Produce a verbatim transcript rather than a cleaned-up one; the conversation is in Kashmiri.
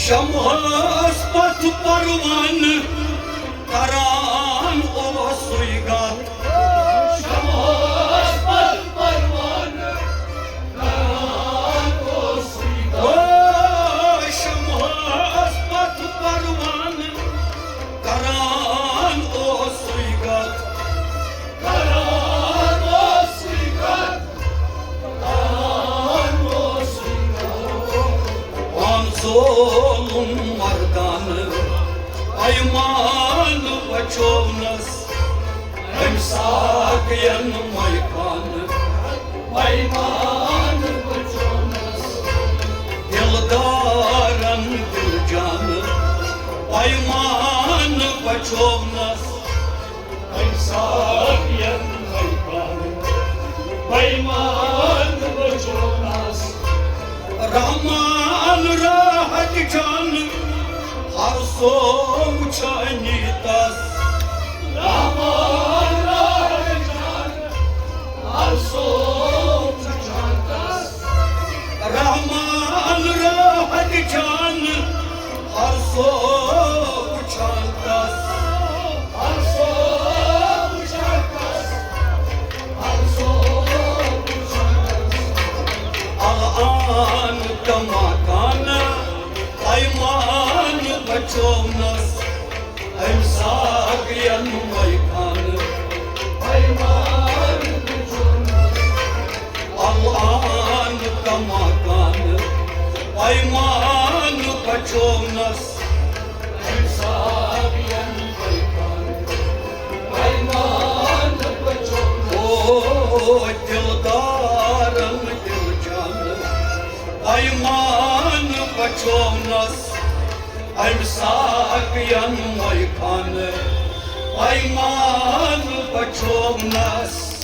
شمعس پتھ پروانہٕ کران اوسُے گتھ۔ شمعس پتھ پروانہٕ کران اوسُے گتھ۔ او شمعس پتھ پروانہٕ کران اوسُے گتھ۔ کران اوسُے گتھ۔ کران اوسُے گتھ۔ پان ظلم مردانہٕ پیمان بچوونس۔ أمۍ ساقین مے خانہٕ پیمان بچوونس۔ دلدارن دل جانہٕ پیمان بچوونس۔ أمۍ ساقین مے خانہٕ پیمان بچوونس۔ رحمان راحت جان ہر سو وچھانی تس۔ رحمان راحت جان ہر سو وچھان تس۔ رحمان راحت جان ہر سو وچھان تس۔ ہر سو وچھان تس۔ ہر سو وچھان تس۔ الان کما کان پیمان بچوونس۔ أمۍ ساقین مے خانہٕ پیمان بچوونس۔ الان کما کان پیمان بچوونس۔ أمۍ ساقین مے خانہٕ پیمان بچوونس۔ او دلدارن دل جانہٕ پیمان بچوونس۔ أمۍ ساقین مے خانہٕ پیمان بچوونس۔